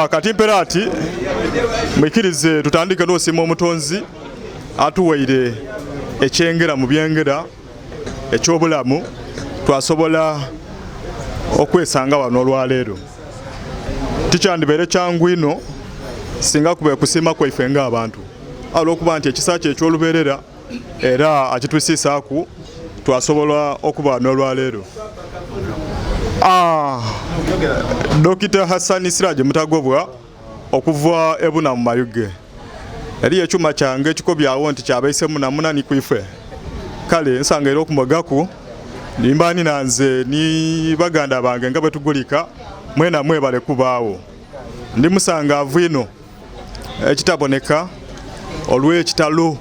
Kati mpera ati mwikirize tutandike n'osiima omutonzi atuwaire ekyengera mu byengera eky'obulamu twasobola okwesanga wano olwaleero. Tikyandibaire kyangu inho singa kuba ekusiima kwaife ng'abantu olw'okuba nti ekisa kye eky'olubeerera era akitwisiisaaku twasobola okuba wano olwaleero. Dokita Hassan Siraje Mutagobwa okuva e Buna mu Mayuge. Eriyo ekyuma kyange ekikobyawo nti kyabaisemu namuna ni kwife. Kale nsangaire okumogaku nimba nina nze ni baganda bange nga bwetugulika mwena mwebale kubaawo. Ndi musangaavu inho ekitaboneka olw'ekitalo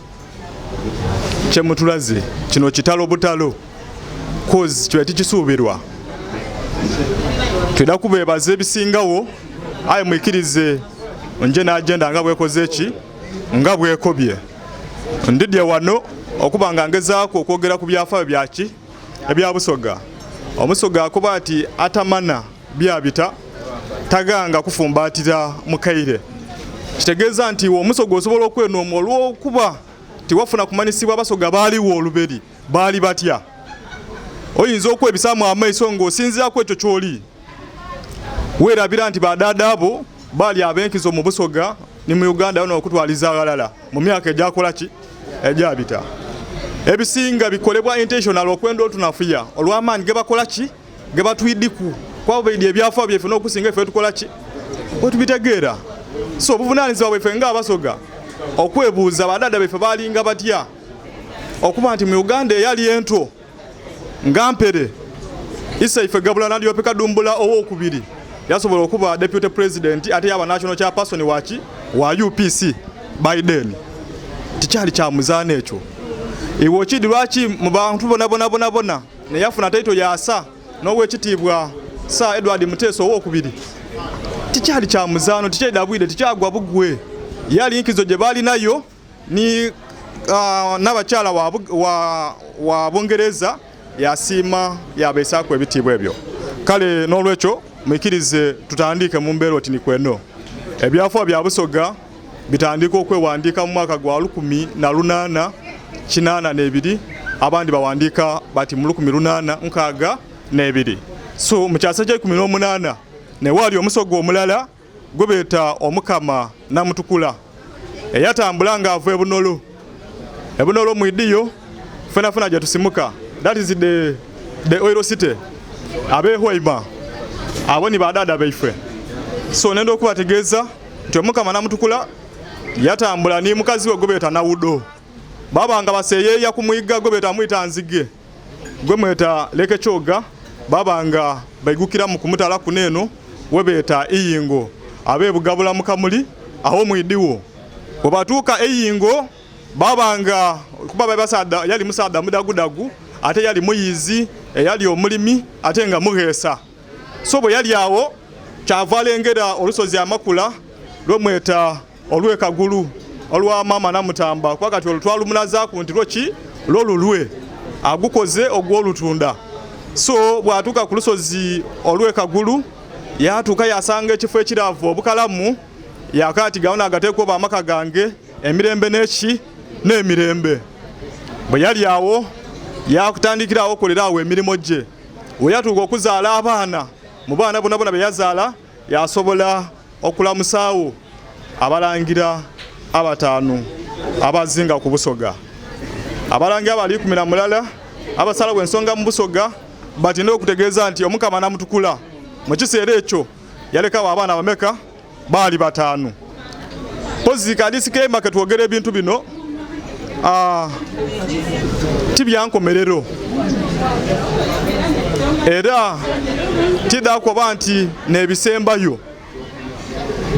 kyemutulaze. Kino kitalo butalo kozi kiba tikisuubirwa. Twidha kubeebaza ebisingawo aye mwikirize nje n'agenda nga bwekoze ki nga bwekobye. Ndidye wano okuba nga ngezaaku okwogera ku byafaayo byaki ebya Busoga. Omusoga akoba ati atamana byabita taghanga kufumbaatira mukaire. Kitegeeza nti iwe Omusoga osobola okwenooma olw'okuba tiwafuna kumanhisibwa Abasoga baaliwo oluberi baali batya. Oyinza okwebisaamu amaiso ng'osinziira ku ekyo ky'oli. Weerabira nti badhaadha bo baali ab'enkizo mu Busoga ni mu Uganda yona okutwaliza aghalala mu myaka egyakola ki? Egyabita. Ebisinga bikolebwa intentional okwenda otunafuya olw'amaani ge bakola ki? Ge batwidiku. Kuba baidhi ebyafaayo byaife n'okusinga ife tukola ki? Bwetubitegeera. So obuvunaanyizibwa bwaife ng'Abasoga okwebuuza badhaadha baife baalinga batya okuba nti mu Uganda eyali ento nga mpere Isaife Gabula Nadiope Kadumbula owokubiri yasobola okuba Deputy President ate yaba National Chairperson waki wa UPC by then. Tikyali kya muzaano ekyo. Iwe okidi lwaki mu bantu bona bona bona bona neyafuna taito ya Sir n'owekitiibwa Sir Edward Muteesa owokubiri. Tikyali kya muzaano, tikyaidha bwire, tikyagwa bugwe. Yali nkizo gye baalinayo ni n'abakyala wa Bungereza yasiima yabeisaaku ebitiibwa ebyo. Kale n'olwekyo mwikirize tutandiike mu mbeera oti ni kweno. Ebyafaayo bya Busoga bitandika okwewandiika mu mwaka gwa 1882, abandi bawandiika bati mu 1862. So mu kyasa ekyeikumi n'omunaana newaali Omusoga omulala gwebeeta Omukama Namutukula eyatambula nga ava e Bunolo. E Bunolo mwidiyo fenafena gye tusimuka, that is the oil city, ab'e Hoima abo ni badhaadha baife. So nenda okubategeeza nti Omukama Namutukula yatambula ni mukazi we gwebeeta Nawudo. Baba nga baseyeeya ku mwiga gwebeeta Mwita Nzige, gwemweta Lake Kyoga, baba nga baigukiramu ku mutala kuno eno webeeta Iyingo, ab'e Bugabula mu Kamuli agho mwidiwo. Bwebatuuka Iyingo baba nga kuba bali basaadha, yali musaadha mudagudagu ate yali muyiizi, eyali omulimi ate nga mugheesa. So bwe yali agho kyava alengera olusozi Amakula lwemweta olw'e Kagulu olwa maama Namutamba, kuba kati olwo twalumulazaaku nti lwo ki lwo lulwe agukoze ogw'olutunda. So bw'atuuka ku lusozi olw'e Kagulu yaatuuka yaasanga ekifo ekiraavu obukalamu, yakoba ati gano nagateekwa oba amaka gange emirembe n'eki n'emirembe. Bwe yali agho yaatandikira agho okolera agho emirimo gye. Bwe yatuuka okuzaala abaana, mu baana bonabona be yazaala yasobola okulamusaagho abalangira abataanu abazinga ku Busoga. Abalangira bali 11 abasalagho ensonga mu Busoga batenda okutegeeza nti Omukama Namutukula mu kiseera ekyo yalekagho abaana bameka? Baali bataanu. Mpozi ka disclaimer ke twogera ebintu bino ti bya nkomerero era tidha kuba nti n'ebisembayo,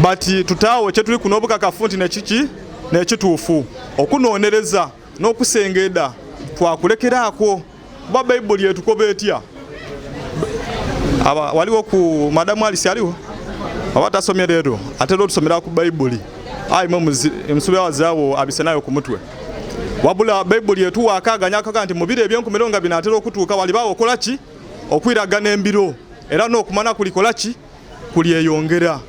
but tutaawo kye tuliku n'obukakafu nti nekiki n'ekituufu. Okunonereza n'okusengeedha twakulekeraakwo, kuba Baibuli etukoba etya? Waliwo ku Madamu Alice aliwo oba tasomye leero, atera otusomera ku Baibuli. Aye mwe musuubira wazirawo abise nayo ku mutwe. Wabula Baibuli etuwa akaaganya akaga nti mu biro eby'enkomerero nga binaatera okutuuka walibaawo okola ki? Okwiragana embiro, era n'okumanya kulikola ki? Kulyeyongera.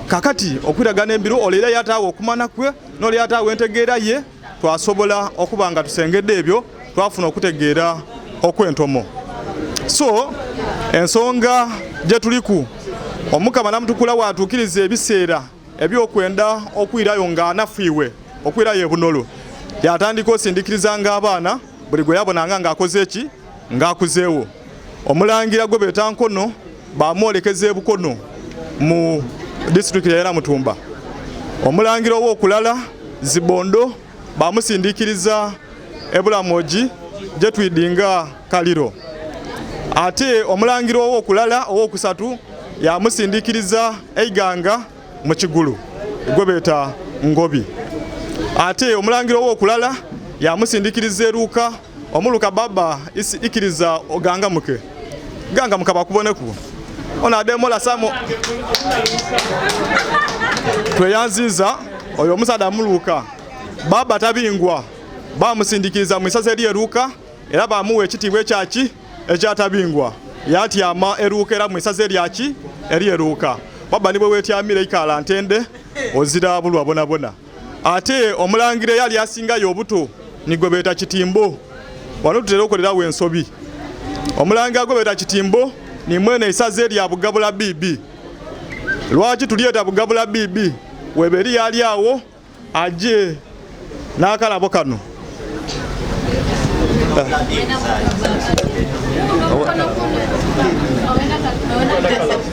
Kakati okwiragana embiro ole era yataawo okumana kwe n'ole yataawo entegeera ye, twasobola okuba nga tusengedde ebyo, twafuna okutegeera okwentomo. So ensonga gye tuliku, Omukama Namutukula watuukiriza ebiseera ebyokwenda okwirayo nga anafiiwe okwirayo ebunolo, yatandika osindikirizanga abaana buli gwe yabonanga ng'akoze eki ng'akuzeewo. Omulangira gwe beeta Nkono bamwolekeza ebukono mu disitulikiti ya Namutumba. Omulangira ow'okulala Zibondo bamusindikiriza ebulamogi gye twidinga Kaliro. Ate omulangira ow'okulala ow'okusatu yamusindikiriza eiganga mu Kigulu gwe beeta Ngobi. Ate omulangira ow'okulala yamusindikiriza eruuka omuluka baba ikiriza ogangamuke gangamuka bakuboneku ono ademola samu tweyanziza oyo omusaada muluka baba tabingwa bamusindikiriza mu isaza eryeruka era bamuwa ekitiibwa ekyaki ekyatabingwa yatyama eruuka era mu isaza eryaki eryeruuka baba nibwe wetyamira ikala ntende ozira bulwa bonabona. Ate omulangira eyali asingayo obuto nigwe beeta Kitimbo. Wano tutera okolerawo ensobi. Omulangira gwe beeta Kitimbo ni mwene isaza erya Bugabula BB. Lwaki tulyeta Bugabula BB? Weberi yali awo aje n'akalabo kano.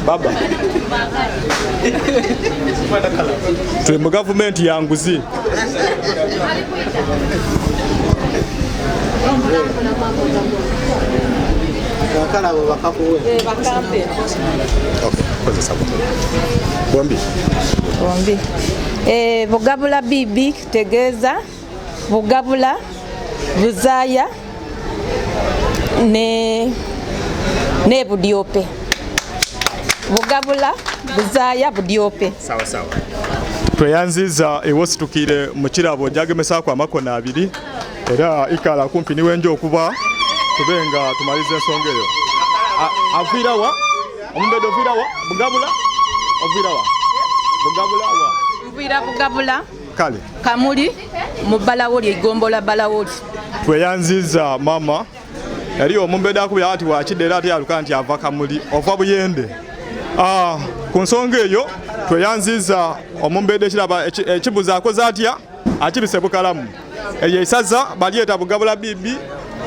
Baba tuli mu gavumenti ya nguzi. Bombi. Bombi. Bugabula BB kitegeeza Bugabula, Buzaaya ne Budyope. Bugabula, Buzaaya, Budyope. Sawa sawa. Tweyanziza ewositukire mu kirabo jagemesaako amakono abiri era ikala kumpi niwenja okuba tubenga tumaliza ensonga eyo. Aviirawa omumbedde oviirawa Bugabula oviirawa Bugabula wa nviira Bugabula kale Kamuli mu Balawoli egombola Balawoli. Tweyanziza mama yali omumbedde akubira ati wakidde era ate yaluka nti ava Kamuli ova Buyende. Ku nsonga eyo tweyanziza omumbedde ekiraba ekibuzo akoze atya akibise bukalamu. Eyo isaza balyeta Bugabula bibi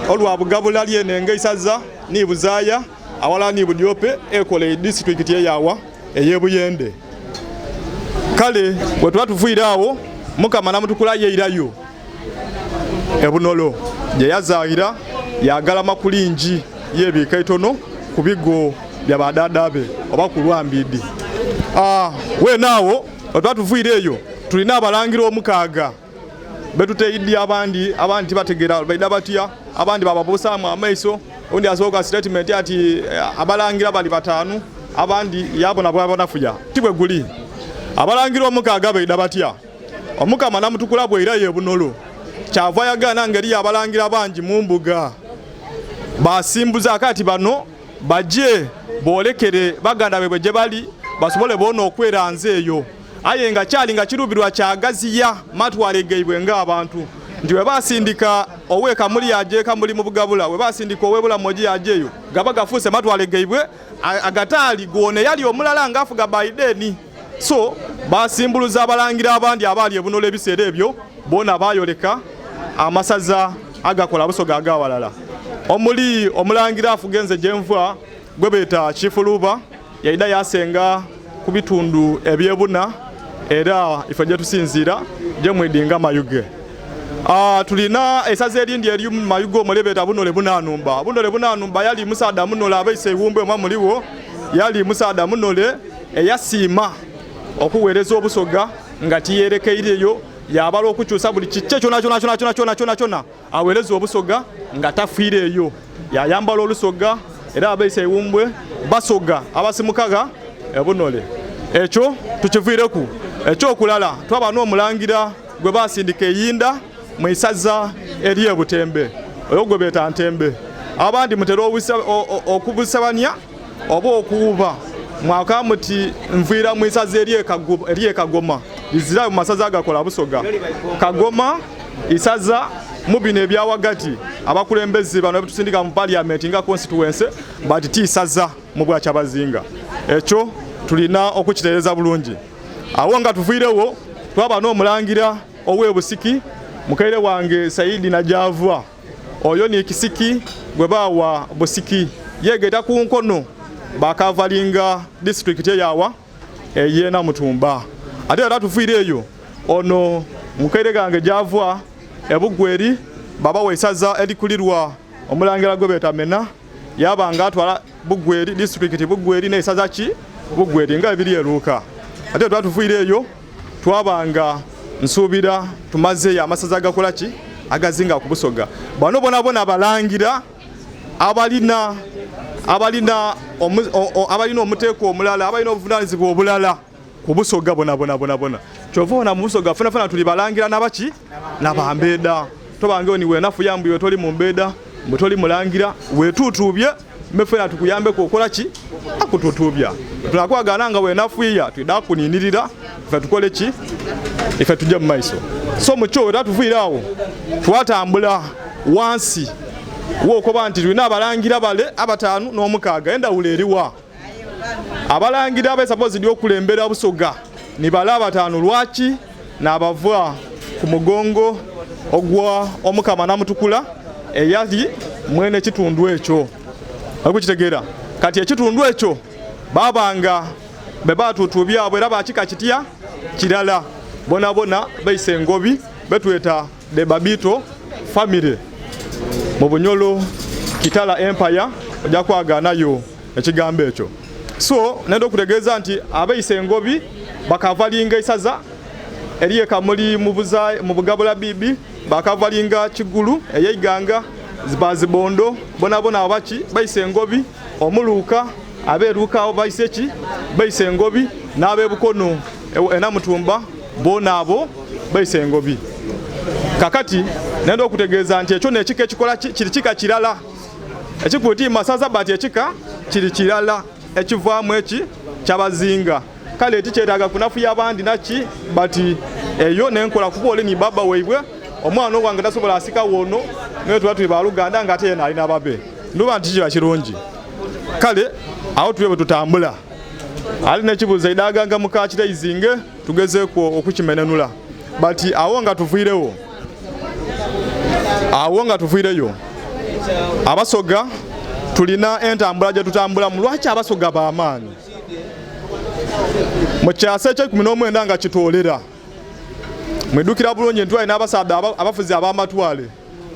olwa Bugabula lyenenga isaza ni Buzaaya awala ni Budyope ekola disitulikiti eyawa ey'Ebuyende. Kale bwe tuba tuvuire awo Mukama Namutukula yeirayo ebunolo gye yazaayira yagalama kulingi yebiika itono ku bigo bya badada be oba ku lwambidi. Wenaawo bwe tuba tuvuire eyo tulina abalangira omukaaga betuteiddi abandi abandi tibategera baida batya abandi bababusaamu amaiso. Undi asooka statement ati abalangira bali bataanu abandi yabona bwabanafuya tibwe guli abalangira omukaaga baida batya. Omukama Namutukula bweira yebunolo kyava yagaana ngeri abalangira bangi mu mbuga basimbuza akati bano baje boolekere baganda bebwe gye bali basobole boona okweranza eyo. Aye nga kyali nga kirubirwa kyagaziya matwale gaibwe ng'abantu nti bwe basindika owe Kamuli yaje Kamuli mu Bugabula, bwe basindika owe Bulamogi yajeyo gaba gafuuse matwale gaibwe agataali gone yali omulala ng'afuga Biden. So basimbuluza abalangira abandi abaali ebunola ebiseera ebyo boona bayoleka amasaza agakola Busoga agawalala. Omuli omulangira afugenze gyenva gwe beeta Kifuluba yaida yasenga ku bitundu ebyebuna era ife gye tusinziira gye mwidinga Mayuge. Tulina esaza erindi eri Mayuge omuli beeta Bunole Bunanumba. Bunole Bunanumba yali musaada munole abaise eiwumbe omwa muliwo yali musaada munole eyasiima okuweereza Obusoga nga tiyerekeireyo yabala okukyusa buli kikye kyona kyona kyona kyona kyona kyona kyona aweereza Obusoga nga tafiireeyo. Yayambala Olusoga era abaise eiwumbwe Basoga abasimukaga ebunole. Ekyo tukiviireku. Ekyokulala twaba n'omulangira gwe basindika eyinda mu isaza ery'Ebutembe oyo gwe beeta Ntembe. Abandi mutera okubusabania oba okuwuba Mwaka muti nviira mu isaza ery'e Kagoma, lizira mu masaza agakola Busoga. Kagoma isaza mu bino ebyawagati abakulembeze bano betusindika mu parliament nga constituency, but ti isaza mu Bwakyabazinga. Ekyo tulina okukitereeza bulungi. Awo nga tuviirewo twaba n'omulangira ow'ebusiki mukaire wange Saidi Najavwa. Oyo ni kisiki gwe bawa busiki yegeta ku nkono bakavalinga district eyawa eye Namutumba. Ate era tuviire eyo ono mukaire gange Javwa ebugweri baba weisaza erikulirwa omulangira gwe betamena yabanga atwala Bugweri district Bugweri n'eisaza ki Bugweri nga ebiri eruuka. Ate twatuviire eyo twabanga nsuubira tumazeeyo amasaza agakola ki agazinga ku Busoga. Bano bonabona abalangira abalina omuteeko omulala, abalina obuvunaanyizibwa obulala ku Busoga bona bona bona bona. Kyova ona mu Busoga fena fena tuli balangira nabaki nabambeda. Tobange ni wenafu yambu toli mu mbeda, mbu toli mulangira wetuutubye mefena tukuyambeko okola ki akututubya. Tunakwagana nga wenafuya twida kuninirira ife tukole ki ife tujje mu maiso. So mucho era tuviire awo twatambula wansi wokoba nti tulina abalangira bale abataanu n'omukaaga. Endawulo eriwa? Abalangira abesapozi okulembera Busoga ni bale abataanu. Lwaki? N'abava ku mugongo ogwa Omukama Namutukula eyali mwene ekitundu ekyo. Okukitegeera kati ekitundu ekyo babanga be batutubyabwe era bakika kitya kirala bonabona baise engobi betweta the Babito family mu Bunyolo Kitala Empire ojja kwaganayo ekigambo ekyo. So nenda okutegeeza nti abaise engobi bakavalinga isaza eriye Kamuli mu Bugabula Bibi, bakavalinga Kigulu eyeiganga Bazibondo bonabona abaki baise engobi, omuluka aberuka abo baise ki baise engobi, n'abebukono enamutumba bona abo baise engobi. Kakati nenda okutegeeza nti ekyo n'ekika ekikola kiri kika kirala ekikuti masaza bati ekika kiri kirala ekivaamu eki kyabazinga. Kale tikyetaaga kunafu y'abandi naki bati eyo nenkola kuba oli ni baba weibwe omwana owange tasobola asika wono naye tuba tuli baluganda nga ate yena alina babe nduba nti kiba kirungi. Kale awo tuli bwe tutambula ali n'ekibuuzo eidaganga mukakiraizinge tugezeeko okukimenenula bati awo nga tuviirewo Abasoga tulina entambula gye tutambulamu. Lwaki Abasoga b'amaanyi? Mu kyasa eky'ekumi n'omwenda nga kitoolera mwidukira bulungi nti twalina abasaadha abafuzi ab'amatwale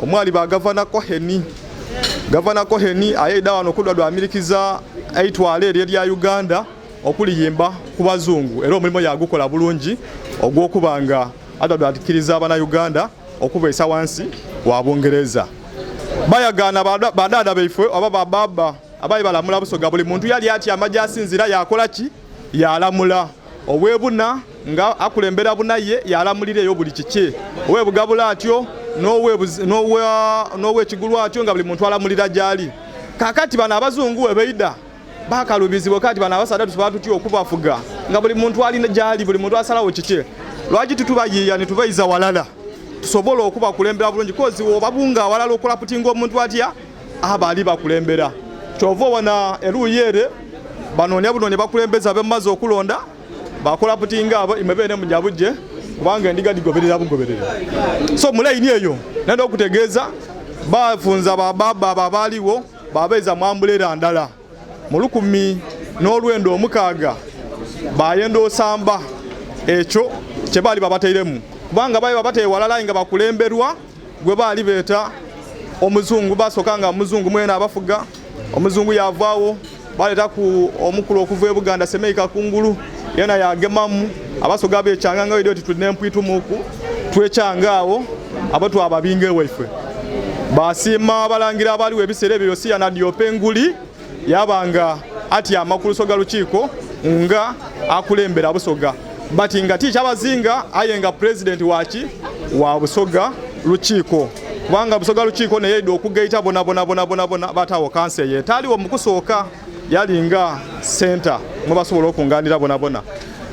omwali ba Gavana Koheni. Gavana Koheni ayeida wano okudwa dwamirikiza eitwale eryo erya Uganda okuliyimba ku bazungu, era omulimu yagukola bulungi ogw'okubanga adwadwatikiriza abana Uganda okubeesa wansi wa Bungereza. Bayagaana badaada baifwe oba bababa abayi balamula Busoga, buli muntu yali atyama gy'asinziira yakola ki yalamula. Ow'ebuna nga akulembera bunaye yalamulira eyo buli kiki, ow'ebugabula atyo n'ow'ekigulu atyo, nga buli muntu alamulira gy'ali. Kakati bano abazungu we beida bakalubizibwa kati bano abasaadha tusobola tutya okubafuga nga buli muntu alina gy'ali, buli muntu asalawo kiki? Lwaki titubayiiya ne tubaiza walala tusobola okubakulembera bulungi? Kozi obabunga awalala okulaputinga omuntu atya aba ali bakulembera. Kyova obona eruuyi ere banoonya bunoonya bakulembeza bemaze okulonda bakolaputinga abo imwe beene mujabujje kubanga endiga digoberera bugoberera. So mulayini eyo nenda okutegeeza bafunza bababa abaaliwo babaiza mwambulera ndala mu 1906 bayenda osamba ekyo kye baali babateiremu, kubanga baali babateire walala nga bakulemberwa gwe baali beeta omuzungu. Basooka nga omuzungu mwene abafuga, omuzungu yavaawo baleeta ku omukulu okuva e Buganda Semei Kakungulu yena yagemamu. Abasoga bekyanga nga oti tulina empwitumuku twekyanga awo abo twababinga ewaife. Basiima abalangira abaliwo ebiseera ebyo Yosiya Nadiope Nguli yabanga atyama ku Lusoga Lukiiko nga akulembera Busoga, bati nga ti kyabazinga aye nga pulezidenti waki wa Busoga Lukiiko, kubanga Busoga Lukiiko neyeida okugaita bona bona bona bona bona batawo kansi eyo etaaliwo mu kusooka. Yali nga senta mwe basobola okunganira bonabona.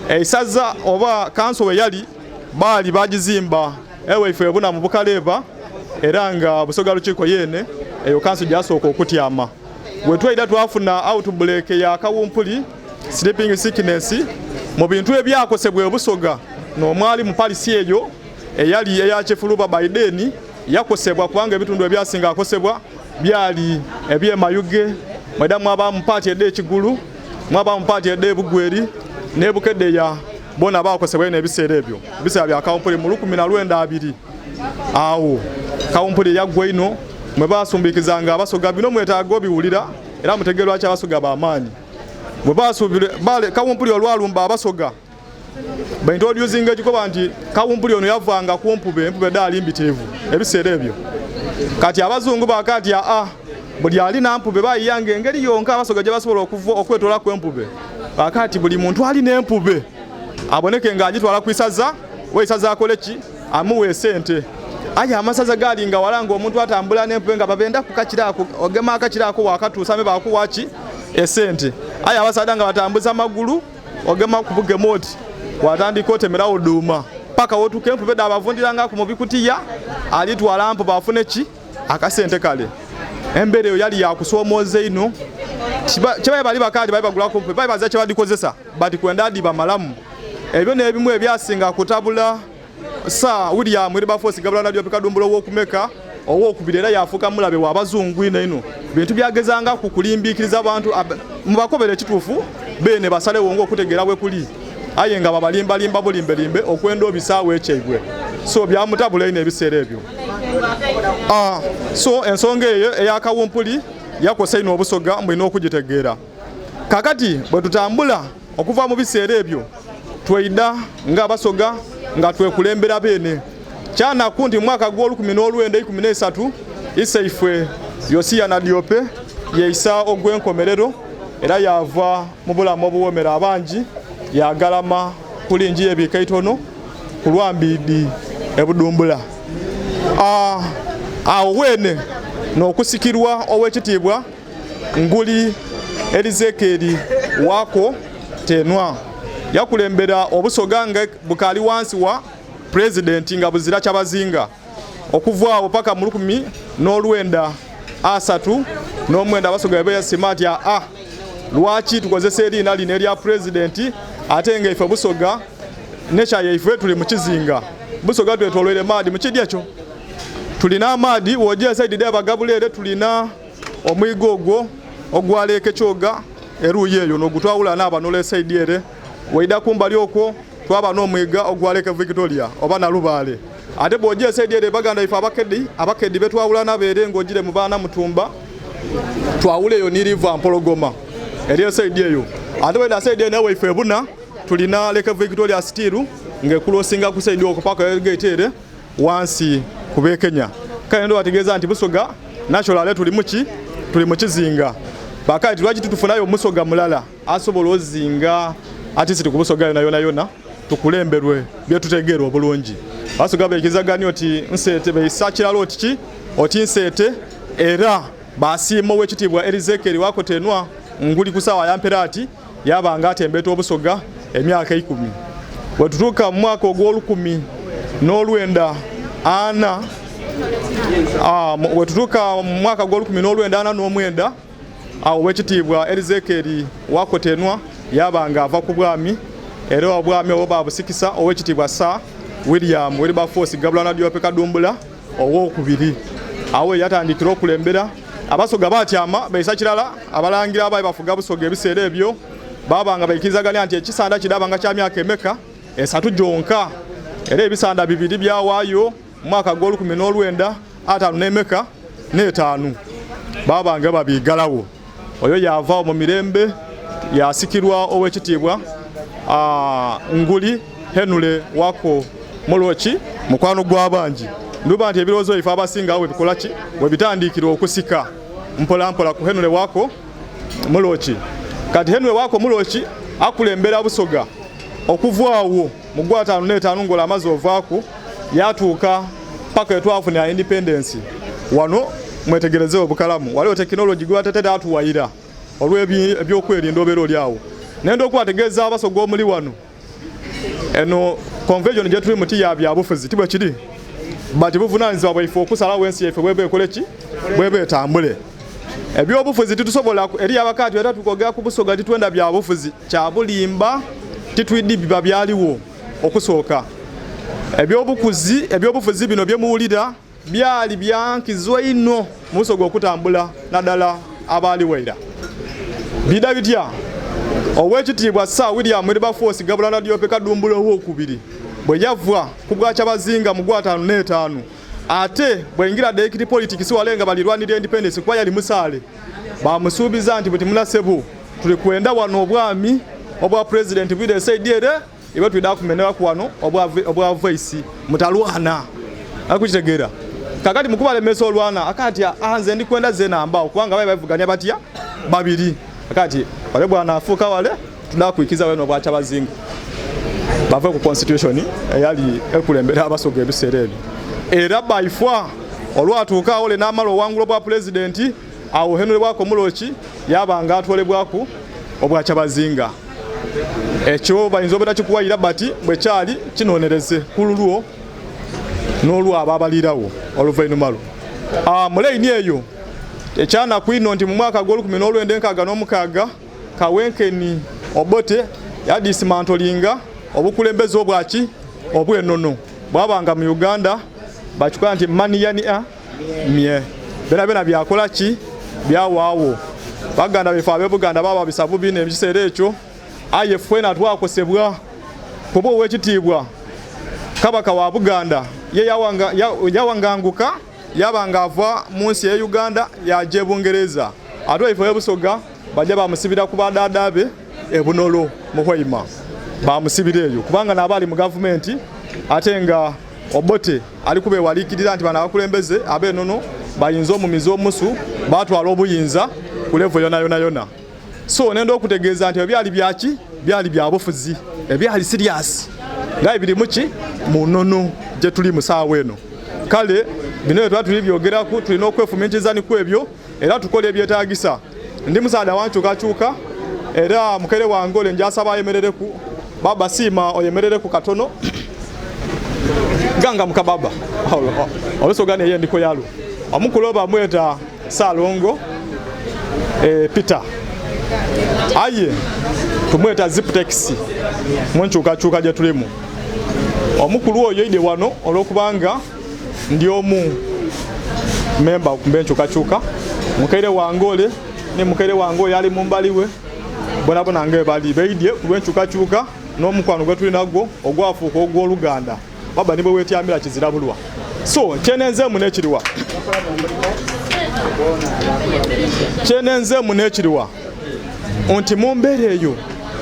Eisaza oba kanso we yali baali bagizimba ewaife ebuna mu Bukaleba, era nga Busoga Lukiiko yeene eyo kanso gyasooka okutyama. Bwe twaida twafuna outbreak ya kawumpuli, sleeping sickness. Mu bintu ebyakosebwa ebusoga n'omwali mu palisi eyo eyali eya Kifuluba Baideni yakosebwa, kubanga ebitundu ebyasinga akosebwa byali ebyemayuge, mweda mwaba mu paati ed'ekigulu, mwaba mu paati ed'ebugweri n'ebukedeya, bona bakosebwa eno ebiseera ebyo, ebiseera bya kawumpuli mu 1920. Awo kawumpuli yaggwa ino mwe basumbikizanga Abasoga. Bino mwetaaga obiwulira era mutegeere lwaki Abasoga b'amaanyi. Bwe basuubire kawumpuli olwalumba Abasoga, baintroducinga ekikoba nti kawumpuli ono yavanga ku mpube, empube daali mbitirivu ebiseera ebyo. Kati abazungu bakati aa buli alina mpube bayiyanga engeri yonka Abasoga gye basobola okwetoola ku empube. Bakati buli muntu alina empube aboneke ng'agitwala ku isaza, weisaza akole ki? Amuwa esente. Aye amasaza gaali nga wala, ng'omuntu atambula n'empube nga babenda kukakiraako, ogema akakiraako wakatuusa me bakuwa ki? Esente. Aye abasaadha nga batambuza magulu, ogema kubugema oti watandika otemerawo duuma paka wotuuka empube dabavundirangaku mu bikutiya, alitwala mpube afune ki? Akasente. Kale embeera eyo yali yakusomooza ino. Kibaye bali bakaali bali bagulako mpube, bali baza kyebadikozesa bati kwenda adibamalamu. Ebyo n'ebimu ebyasinga kutabula Sir William Wilberforce Gabula Nadiope Kadumbula ow'okumeka owokubiri, era yafuuka mulabe w'abazungu ino ino. Bintu byagezanga ku kulimbiikiriza abantu mubakobera ekituufu beene basalewo ng'okutegeera bwe kuli, aye nga babalimbalimba bulimbelimbe okwenda obisaawo ekyaibwe. So byamutabula ino ebiseera ebyo. So ensonga eyo eyakawumpuli yakosa ino Obusoga, mulina okugitegeera. Kakati bwe tutambula okuva mu biseera ebyo, tweida ng'Abasoga nga twekulembera beene. Kyanaku nti mu mwaka gw'o1913 Isaifwe Yosiya Nadiope yeisa ogw'enkomerero, era yava mu bulamu obuwomera abangi, yagalama kulingi y'ebiika itono ku lwambiidi ebudumbula. Awo weene n'okusikirwa ow'ekitiibwa Nguli Erizekeri Wako Tenwa yakulembera Obusoga nga bukaali wansi wa pulezidenti, nga buzira kyabazinga, okuva awo paka mu 1939. Abasoga beyasima nti aa lwaki tukozesa eriina lino erya pulezidenti ate nga ife Busoga nekyayaife tuli mu kizinga? Busoga twetolwere maadi. Mu kidi ekyo tulina amaadi wojja esaidi d'abagabulere, tulina omwiga ogwo ogwaleeka ekyoga eruuyi eyo nogutwawula n'abanola esaidi ere. Waida kumbali okwo twaba n'omwiga ogwaleeka Victoria oba Nalubaale. Ate bw'ojja esaidi ere, baganda ife abakedi betwawula nabeere ng'ogire mu baana mutumba, twawula eyo ni River Mpologoma eri esaidi eyo. Ate weda saidi eno ewaife ebuna tulina Lake Victoria still ng'ekulosinga ku saidi okwo paka gate ere wansi ku Kenya. Kale ndo bategeeza nti Busoga naturally tuli muki? Tuli mu kizinga. Bakati lwaki tutufunayo omusoga mulala asobola ozinga ati ku Busoga yona yona yona, tukulemberwe byetutegeera obulungi? Basoga beikizaganya oti nseete, beisa kirala oti ki oti nseete, era basiima ow'ekitiibwa Erizekeri Wakotenwa Nguli ku saawa yampera ati yabanga atembeeta Obusoga emyaka 10. Bwe tutuuka mu mwaka ogw'o1940, bwe tutuuka mu mwaka gw'o1949, awo ow'ekitiibwa Erizekeri Wakotenwa yabanga ava ku bwami, era obwami obwo babusikisa ow'ekitiibwa Sir William Wilberforce Gabula Nadiope Kadumbula owokubiri. Awo yatandikira okulembera Abasoga. Batyama baisa kirala abalangira abaali bafuga Busoga ebiseera ebyo, babanga baikirizaganya nti ekisanda kirabanga kya myaka emeka? 3 gyonka. Era ebisanda bibiri byawaayo mu mwaka gw'o1955 n'emeka n'etaano, babanga babigalawo. Oyo yavaawo mu mirembe, yasikirwa ow'ekitiibwa Nguli Henry Wako Muloki, mukwano gw'abangi. Nduba nti ebirowoozo bife abasinga we bikola ki? We bitandikira okusika mpola mpola ku Henry Wako Muloki. Kati Henry Wako Muloki akulembera Busoga okuva awo mu gw'ataano n'etaano ng'olwo amaze ovaaku, yatuuka paka etwafunira independence. Wano mwetegereze obukalamu, waliwo tekinologi gwe batatera atuwayira. Olw'ebyokwerinda obeera oli awo. Nenda okubategeeza Abasoga omuli wano, eno convention gye tuli muti ya byabufuzi, tibwe kiri, but buvunaanyizibwa bwaife okusalawo ensi yaife bweba ekole ki, bweba etambule. Ebyobufuzi titusobola eri abakati era tukogera ku Busoga, titwenda byabufuzi kyabulimba, titwidi biba byaliwo okusooka. Ebyobukuzi, ebyobufuzi bino byemuwulira byali byankizwa ino mu Busoga okutambula, naddala abaaliwo era bida bitya. Owekitiibwa Sir William Wilberforce Gabula Nadiope Kadumbula owokubiri bwe yava ku bwakyabazinga mu 55, ate bweyingira direct politics wale nga balirwanira independence, kuba yali musaale, bamusuubiza nti buti munasebu tuli kwenda wano obwami obwa president bwire saidi ere ibe twida kumeneraku wano obwa vice, mutalwana. Akukitegeera? Kakati mukubalemesa olwana, akati anze ndi kwenda ze namba kubanga bayi bavuganya batya babiri. Akati wale bwana afuuka wale tudakwikiza weno bwakyabazinga bave ku constitution eyali ekulembera Abasoga ebiseera ebyo. Era baifwa olwatuuka awo le n'amala owangula obwa pulezidenti, awo Henry Bwako Muloki yabanga atwalebwaku obwakyabazinga. Ekyo bayinza obeera kikuwayira, bati bwekyali kinonereze ku lulwo n'olwabo abalirawo oluvannyuma lwo. Mu layini eyo, ekyanaku ino nti mu mwaka gw'1966 Kawenkeni Obote yadismantlinga obukulembeze obwaki obw'enono bwabanga mu Uganda, bakikola nti maniyania mye bena bena byakola ki byawaawo. Baganda befe ab'e Buganda baba bisabu bino ekiseera ekyo, aye ffena twakosebwa kuba owekitiibwa Kabaka wa Buganda ye yawanganguka, yaba nga ava mu nsi ya Uganda yaja e Bungereza, ate ife Busoga bajja bamusibira ku badaada be e Bunolo mu Hoima, bamusibira eyo kubanga naaba ali mu gavumenti, ate nga Obote ali kubewaliikirira nti bano abakulembeze ab'enono bayinza omumizi omusu batwala obuyinza ku level yona yona yona. So nenda okutegeeza nti ebyali byaki, byali byabufuzi ebyali serious nga biri muki mu nnono gye tuli mu saawa eno. Kale bino bye tuba tuli byogeraku, tulina okwefumintiriza ni ku ebyo era tukola ebyetaagisa. Ndi musaada wankyukakyuka, era mukere wange ole njasaba ayemerereku. Baba, siima oyemerereku katono ganga mukababa olusoga neye endiko yalwo. Omukulu bamweta Saalongo Peter, aye tumweta Ziptex mu nkyukakyuka gye tulimu. Omukulu oyo ide wano olwokubanga ndi omu memba kumbe enkyukakyuka. Mukaire wange ole ne mukaire wange oyo ali mumbali we bonabona nga bali beidye ku lw'enkyukakyuka n'omukwano gwe tuli nagwo ogwafuuka ogw'oluganda. Baba nibwe wetyamira kizirabulwa. So kyenenzeemu n'ekiriwa, kyenenzeemu n'ekiriwa nti mu mbeera eyo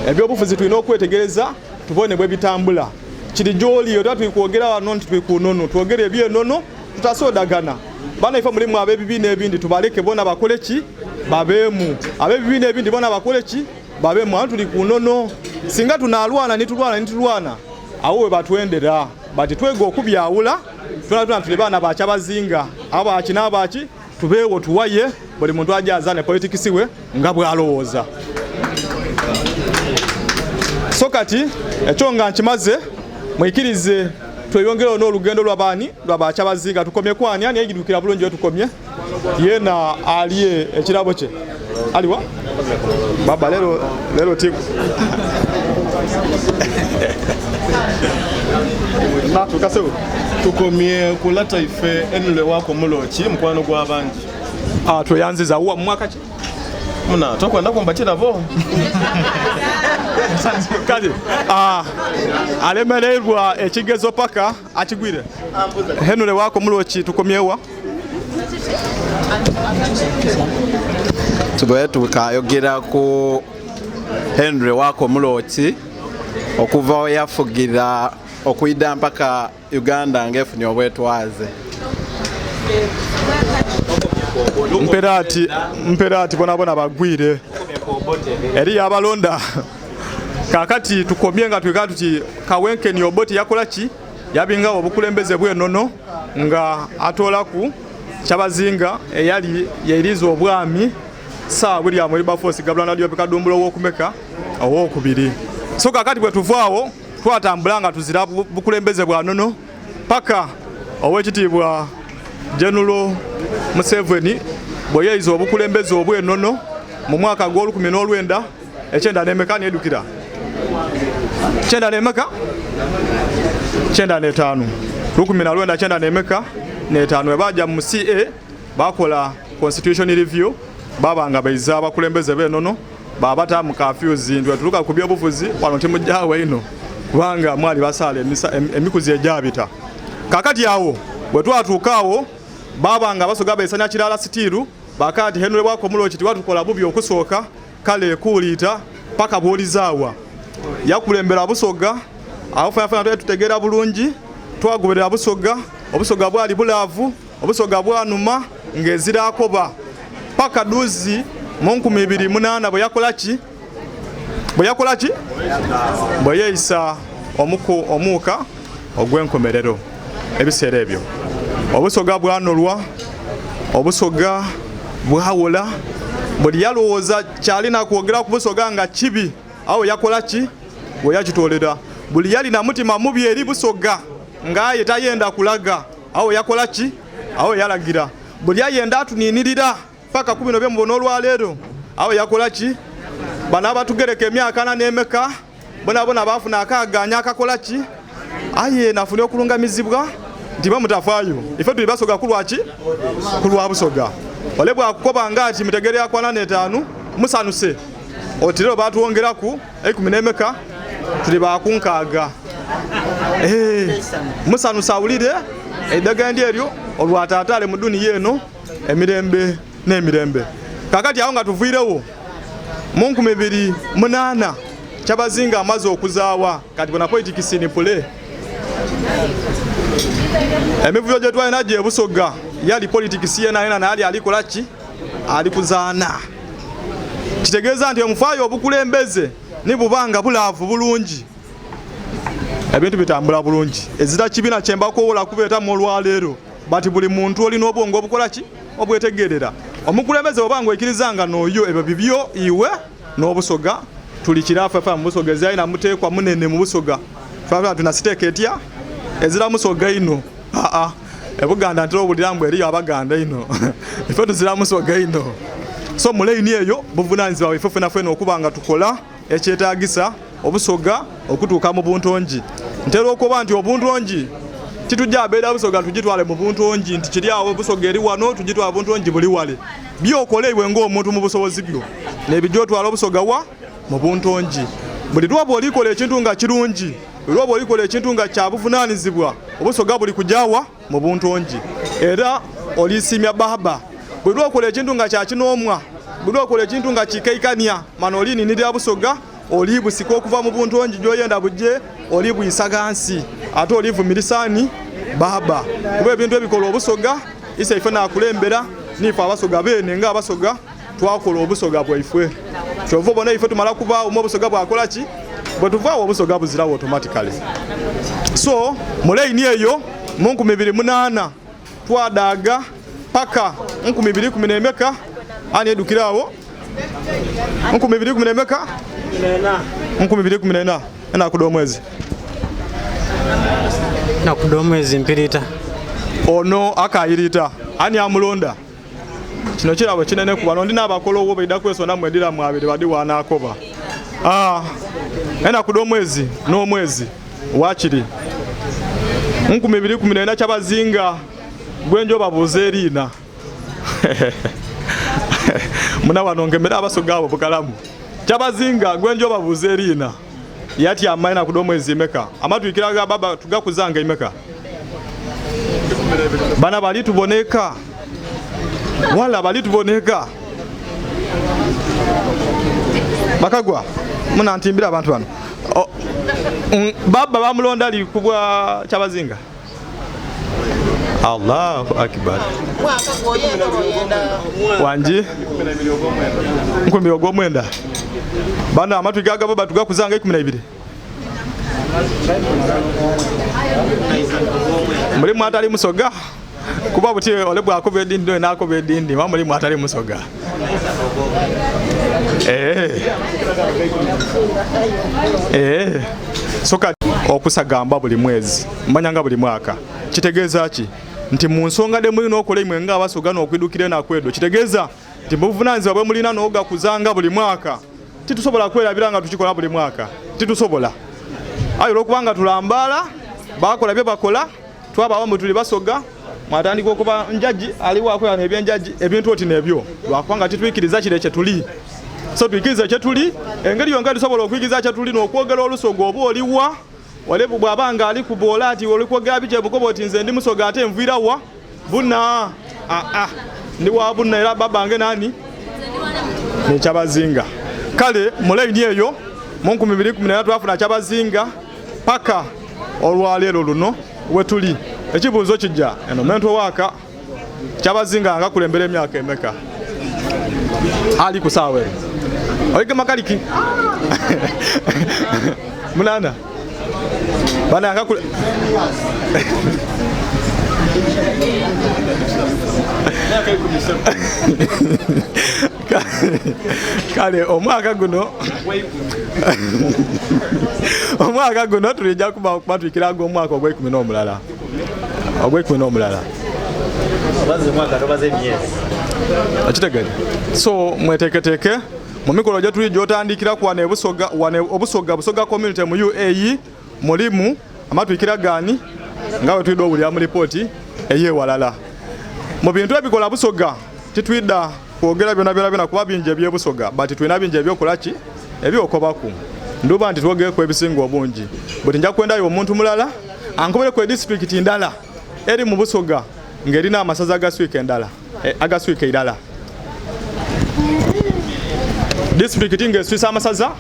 ebyobufuzi tulina okwetegereza tubone bwe bitambula. Kiri gyoli era tuli kwogera wano nti tuli ku nnono, twogere ebyenono, tutasodagana. Bana ife mulimu ab'ebibiina ebindi, tubaleke bona bakole ki, babeemu. Ab'ebibiina ebindi bona bakole ki, babeemu. Ano tuli ku nnono. Singa tunalwana nitulwana nitulwana, awo we batwendera bati twega okubyawula. Tuna tuna tuli baana bakyabazinga, abaki n'abaki, tubeewo tuwaye buli muntu ajja azane politics we nga bw'alowooza. So kati ekyo nga nkimaze, mwikirize tweyongerewo n'olugendo lw'abaani lwabakyabazinga. Tukomye kwani ani yegidukira bulungi we tukomye, yena alye ekirabo kye. Aliwa baba lero lero tiku natukasebo. Tukomye kulata ife enule wako muloki mukwano gw'abangi. Ah, tweyanziza wa mwaka ki? Muna tokwenda kumba kirabo. Kale alemererwa ekigezo paka akigwire. Henule wako muloki, tukomyewa? Tubaye tukayogera ku Henry Wako Muloki okuva we yafugira okwida mpaka Uganda ng'efunye obwetwaze. Mpera ati, mpera ati bonabona bagwire eri yabalonda. Kakati tukomye nga twika tuti Kawenkeni Obote yakola ki, yabingawo obukulembeze bw'enono nga atoolaku kyabazinga eyali yeiriza obwami. Sir William Wilberforce Gabula Nadiope Kadumbula ow'okumeka ow'okubiri. So kakati bwe tuvaawo twatambula nga tuzira bukulembeze bwa nono paka ow'ekitiibwa General Museveni bwe yeeyiza obukulembeze obw'enono mu mwaka gw'olukumi n'olwenda ekyenda n'emeka nedukira kyenda n'emeka 95 1995 bwe bajja mu CA bakola constitution review, babanga baiza abakulembeze b'enono babata mu curfews nti wetuluka ku byobufuzi wano temujjawo ino kubanga mwali basaala emikuzi egyabita. Kakati awo bwe twatuuka awo babanga Basoga baisanya kirala sitiiru bakati Henry Wako Muloki tiwatukola bubi okusooka kale kuuliita paka bw'olizaawa yakulembera Busoga awo fena twali tutegeera bulungi twagoberera Busoga obusoga bwali bulaavu obusoga bwanuma ng'ezira akoba paka duzi mu 2008 bwe yakola ki bwe yeeyisa omuuka ogw'enkomerero. Ebiseera ebyo obusoga bwanolwa, obusoga bwawola, buli yalowooza kyalina kwogera ku busoga nga kibi awo yakola ki we yakitoolera. Buli yalina mutima mubi eri Busoga ng'aye tayenda kulaga awo yakola ki awo yalagira. Buli ayenda atuninirira paka ku bino byemubona olwaleero awo yakola ki. Bano abatugereka emyaka ana n'emeka bonabona baafuna akaaganya akakola ki aye nafuna okulungamizibwa nti bamutafaayo ife tuli Basoga ku lwaki ku lwa Busoga. Ole bwakukoba nga ati mutegere yakwana n'etaanu musanuse otirero batuwongeraku ekumi n'emeka tuli bakunkaaga. Musanuse awulire eddagala ndi eryo olwataataale mu duniya eno emirembe n'emirembe. Kakati awo nga tuviirewo mu 2008 Kyabazinga amaze okuzaawa kati bona politics ni pule. Emivuyo gye twalina gye Busoga yali politics yena yena naye alikola ki ali kuzaana. Kitegeeza nti omufaayo obukulembeze ni bubanga bulaavu bulungi ebintu bitambula bulungi. Ezira kibiina kye mbakoowola kubeetamu olwaleero bati buli muntu olina obwongo obukola ki obwetegerera. Omukulembeze obanga oikiriza nga n'oyo ebyo bibyo iwe n'obusoga tuli kiraafu mu Busoga eziralina muteekwa munene mu Busoga ffe tunasiteeka etya ezira Musoga ino aa Ebuganda ntera obulira mbu eriyo Abaganda ino ife tuzira Musoga ino. So muleini eyo buvunaanyizibwa ife ffena ffena okuba nga tukola ekyetaagisa obusoga okutuuka mu buntongi. Ntera okuba nti obuntongi titujja abeera Busoga tugitwale mu buntongi nti kiri awo Busoga eri wano tugitwale buntongi buli wale. Byokola iwe ng'omuntu mu busobozi byo nebijja otwala obusoga wa mu buntongi. Buli lwoba olikola ekintu nga kirungi, buli lwoba olikola ekintu nga kyabuvunaanyizibwa, obusoga buli kujawa mu buntongi era olisimya baba. Buli lwokola ekintu nga kyakinoomwa, buli lwokola ekintu nga kikeikania mano olininirira Busoga olibusika okuva mu buntongi gy'oyenda bujje olibuyisa gansi ate olivumirisaani baba. Kuba ebintu ebikola obusoga ise ife nakulembera nife Abasoga beene nga Abasoga twakola obusoga bwaifwe. Kyova obona ife tumala kubaawo mu obusoga bwakola ki bwe tuvaawo obusoga buzirawo automatically. So muleini eyo mu 2008 twadaaga paka 2014 ani edukirawo 2014 2014 enakuda omwezi nakuda omwezi mpirita ono akayirita ani amulonda kino kirabo kinene ku bano ndi n'abakolowo baida kwesonda mwedira mwabiri badi wanakoba enakuda omwezi n'omwezi wakiri 2014 Kyabazinga gwenjo babuuza eriina muna wano ngemera Abasoga abo bukalamu. Kyabazinga gwenjo babuuza eriina yati amaina nakuda omwezi emeka amatwikira ga baba tugakuzanga emeka bana bali tuboneka wala bali tuboneka bakagwa muna ntimbira abantu bano baba bamulonda ali kubwa Kyabazinga. Allahu akbar. Wanji 2019 bana amatwi gagabo batugakuzanga 12 mulimu atali Musoga. Kuba buti ole bwakuba edindi oyo n'akuba edindi wa mulimu atali musoga. So kati okusagamba buli mwezi mmanya nga buli mwaka kitegeeza ki nti mu nsonga de mulina okola imwe nga abasoga n'okwidukira enakwedo kitegeeza nti mubuvunaanyizibwa bwe mulina n'ogakuzanga buli mwaka titusobola kwerabira nga tukikola buli mwaka titusobola aye olwokubanga tulambaala bakola bye bakola twabawo mbu tuli basoga mwatandika okuba njaji aliwo akola ebyenjaji ebintu oti nebyo lwakubanga titwikiriza kire kye tuli so twikirize kye tuli engeri yonka tusobola okwikiriza kye tuli n'okwogera olusoga oba oliwa ole bw'abanga ali kuboola ati oli kwogera biki ebukoba oti nze ndi musoga ate nviira wa buna ndi wa buna era babange nani nekyabazinga. Kale mu layini eyo mu 2014 twafuna kyabazinga paka olwaleero luno wetuli. Ekibuuzo kijja eno mento waaka kyabazinga nga kulembera emyaka emeka ali ku saawa eno oligema kaliki munana bana akakule kale omwaka guno tulijja kuba batwikiraga omwaka ogw'ekkumi n'omulala okitegere. So mweteeketeeke mu mikolo gye tuli gy'otandikira ku wano ebusoga wano obusoga Busoga community mu UAE mulimu amatwikira gaani nga bwe twidde owulira mu lipooti ey'ewalala. Mu bintu ebikola Busoga titwidda kwogera byonna byonna byonna kuba bingi ebyebusoga but tulina bingi ebyokola ki ebyokobaku nduba nti twogereku ebisinga obungi buti nja kwendayo omuntu mulala ankobereku edisitulikiti ndala eri mu Busoga ng'erina amasaza agaswika endala agaswika eirala. Disitulikiti ng'eswisa amasaza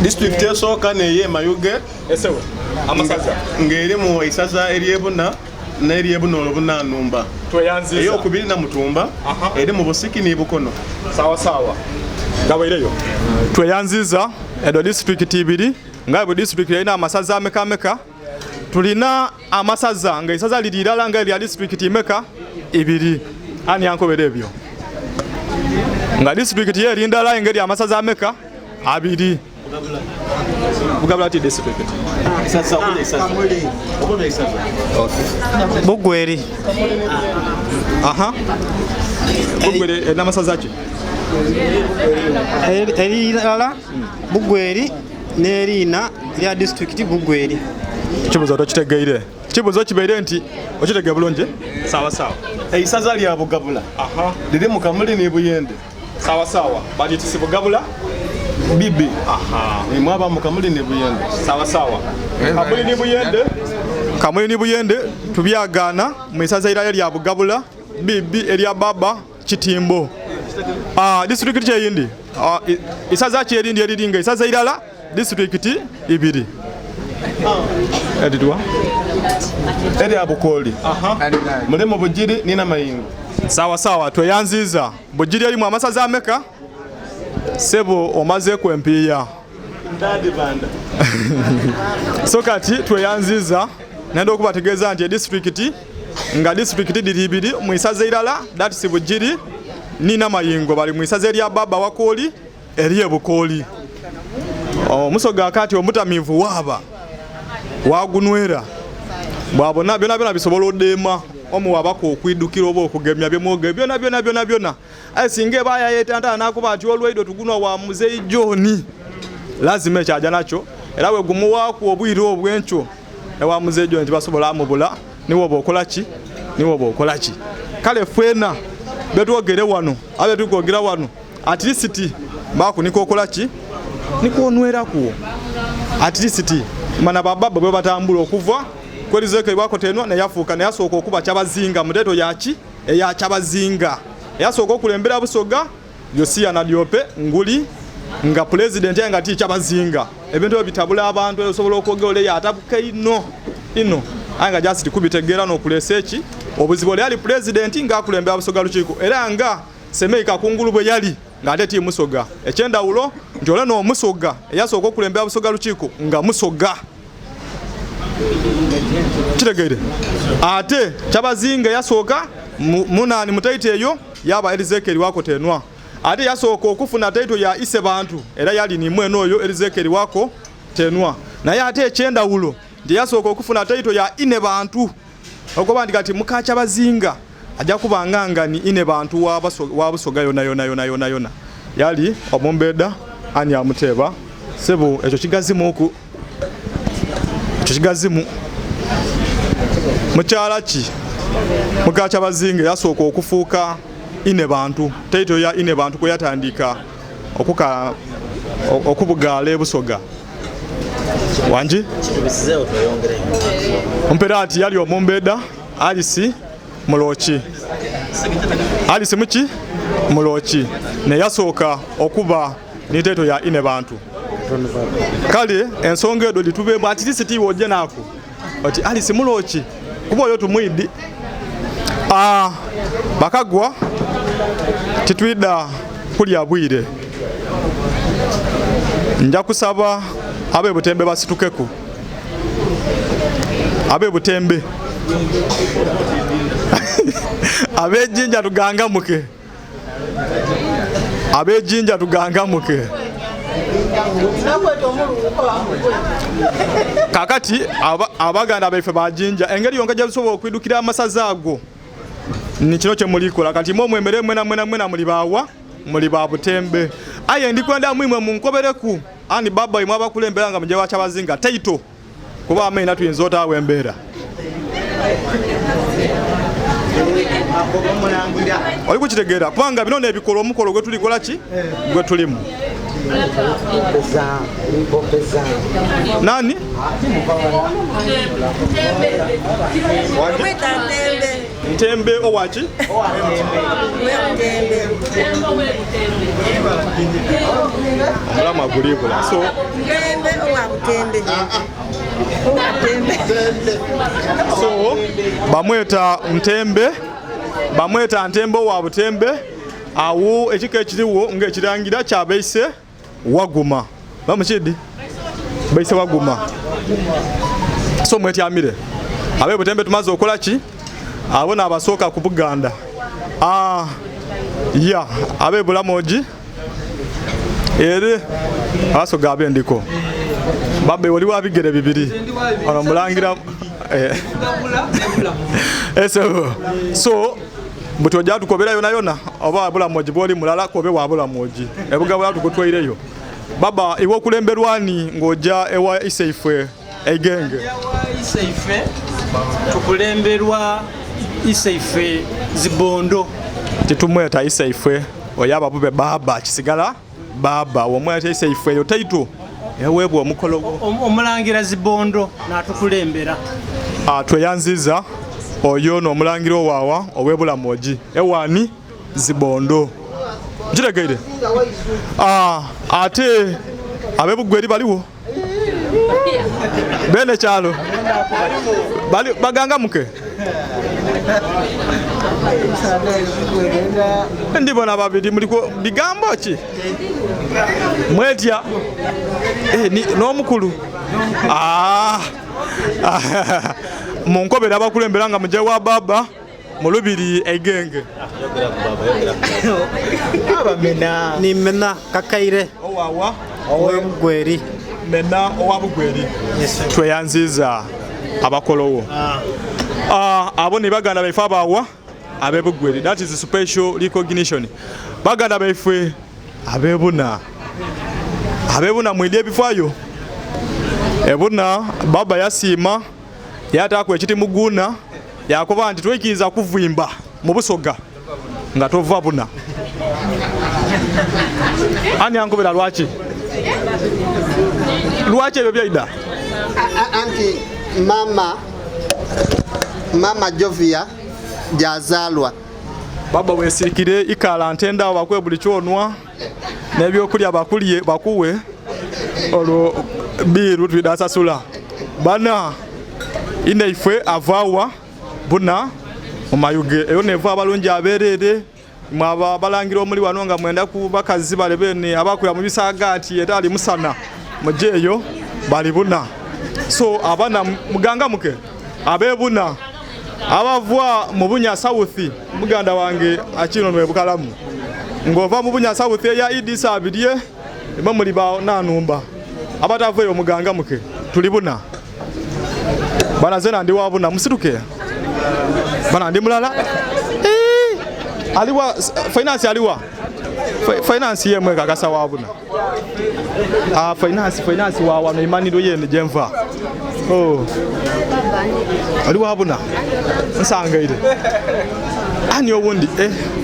Disitulikiti esooka neye Mayuge esewe amasaza ng'erimu eisaza eryebuna n'eryebuna olubunanumba tweyanziza eyokubiri Namutumba eri mu Busiki ni Bukono. Sawa sawa gawaireyo tweyanziza edo disitulikiti ibiri nga bwe disitulikiti erina amasaza ameka ameka. Tulina amasaza nga isaza liri irala nga erya disitulikiti imeka ibiri. Ani ankobera ebyo nga disitulikiti ye eri ndala engeri amasaza ameka abiri. Bugabula ti disitulikiti Bugweri. Bugweri erina amasaza ki? Eri irala Bugweri n'erina lya disitulikiti Bugweri. Kibuzo tokitegeire. Kibuzo kibeire nti okitege bulungi. Sawa sawa. Eisaza lya Bugabula liri mu Kamuli ni Buyende. Sawa sawa. Balitisi Bugabula bibi. Mwaba mu Kamuli ni Buyende. Sawa sawa. Kamuli ni Buyende. Kamuli ni Buyende tubyagaana mu isaza irala lya Bugabula bibi erya Baba Kitimbo. Disitulikiti kyeyindi. Isaza kyerindi eriringa isaza irala disitulikiti ibiri. Editwa eri Abukoli mulimu Bugiri nina Mayingo. Sawa sawa tweyanziza. Bugiri erimu amasaza ameka sebo omazeeko empiiya. So kati tweyanziza nenda okubategeeza nti edisitulikiti nga disitulikiti dhiri ibiri mu isaza irala datisi Bugiri nina Mayingo bali mu isaza erya Baba Wakooli eriye Bukooli. Omusoga akati omutamivu waaba wagunwera bwabona byona byona bisobola odema omuwabako okwidukira oba okugemya byemwoge byona byona byona byona. Aye singa eba yayetantala n'akuba ati olwaido tugunwa wa Muzeeyi John lazima ekyaja nakyo era we gumuwaaku obwire obwenkyo ewa Muzeeyi John tibasobola amubula niwe oba okola ki niwe oba okola ki. Kale ffena betwogere wano abe tukwogera wano at least bakunika okola ki nikwonweraku at least mana bababa bwe batambula okuva kwerizeko ebwakotenwa neyafuuka neyasooka okuba kyabazinga muteeto yaki eya kyabazinga eyasooka okulembera Busoga Yosia Nadiope Nguli nga pulezidenti nga ti kyabazinga. Ebintu ebyo bitabula abantu osobola okwogera ole yatabuka ino ino aye nga just kubitegeera n'okuleesa eki obuzibu. Ole yali pulezidenti ng'akulembera Busoga Lukiiko era nga Semei Kakungulu bwe yali ng'ate ti Musoga. Ekyendawulo nti ole n'omusoga eyasooka okulembera Busoga Lukiiko nga Musoga. Kitegeere ate Kyabazinga yasooka munani mutaito eyo yaba Ezekiel wako tenwa. Ate yasooka okufuna taito ya Isebantu era yali ni mwene oyo Ezekiel wako tenwa. Naye ate ekyendawulo nti yasooka okufuna taito ya Inebantu. Ogoba ndi kati muka Kyabazinga ajja kubanga ni Inebantu wa Busoga yona yona yona yona yona. Yali omumbeda ani amuteba sebo ekyo kigazimu oku ekyo kigazimu mukyala ki muka Kyabazinga yasooka okufuuka Inebantu taito ya Inebantu kwe yatandika okubugaala ebusoga. Wangi mpera ati yali omumbeda Alice Muloki. Alice muki Muloki ne yasooka okuba ni taito ya Inebantu. Kale ensonga edo litube ati lisiti wojje nako ati Alice Muloki kuba oyo tumwidi. Bakagwa titwida kulya bwire. Nja kusaba abe Butembe basitukeku. Abe Butembe abe Jinja tugangamuke. Abe Jinja tugangamuke. Kakati abaganda baife ba Jinja engeri yonka gye okwidukira amasaza ago ni kino kye mulikola. Kati mwe mwemere mwena mwena mwena muli bawa muli ba Butembe. Aye ndikwenda mwimwe munkobereku ani baba imwe abakulembera nga muje wa Kyabazinga taito kuba amena tuyinza otaawe embeera. Oli kukitegeera kubanga bino n'ebikola omukolo gwe tulikola ki gwe tulimu. Nani? Ntembe owaki? Omulamu agulibula. So Ntembe owa Butembe. So bamweta Ntembe, bamweta Ntembe owa Butembe. Awo ekika ekiriwo ng'ekirangira kyabeise Waguma. Bamukidi? Baise Waguma. So mwetyamire. Abe Butembe tumaze okola ki? Abo n'abasooka ku Buganda. Ya abe Bulamogi ere abasoga abendiko. Babe oli wabigere bibiri. Ono mulangira so buti ojja tukobera yona yona oba Bulamogi bwoli mulala kobe wa Bulamogi. Ebugabula tukutwaireyo. Baba iwe okulemberwani ng'ojja ewa Iseifwe eigenge. Iseife tukulemberwa Iseife Zibondo. Titumweta Iseife oyaba bube baba kisigala baba omweta Iseife yo taito eweebwa omukolo omulangira Zibondo n'atukulembera. Tweyanziza oyo n'omulangira owaawa ow'Ebulamogi ewani Zibondo. Nkitegeire. Ate ab'Ebugweri baliwo bene kyalo bali bagangamuke. Ndibona babiri muliko bigambo ki mwetya n'omukulu. Munkobera abakulembera nga muje wa baba mulubiri eigenge. Ni mena kakaire owawa ow'Ebugweri. Mena owa Bugweri. Tweyanziza abakolowo. Abo ni baganda baife abawa ab'Ebugweri. That is a special recognition. Baganda baife ab'Ebuna. Ab'Ebuna mwidye ebifaayo. Ebuna baba yasiima yataako ekiti muguna yakoba nti twekiriza kuvimba mu Busoga nga tova Buna. Ani ankobera lwaki? Lwaki ebyo byaida? Anti mama Jovia jazalwa. Baba wesirikire ikala ntenda bakwe buli kyonwa n'ebyokulya bakulye bakuwe olwo biru twidasasula. Bana ineifwe avawa Buna mu Mayuge eyo neva abalungi aberere mwaba balangira omuli wano nga mwenda ku bakazi bale bene abakuya mu bisagaati etali musana mujeeyo bali Buna. So abana mugangamuke abebuna abavwa mu Bunya South, muganda wange akino nwe bukalamu ngova mu Bunya South ya Idi Sabirye imwe muli ba Nanumba abatavuye mugangamuke tulibuna bana zena ndi wabuna musituke bana ndi mulala aliwa finance aliwa finance yemwe kakasa wabuna finance wa wano imaniro yene jemva oh aliwa wabuna nsangaire ani owundi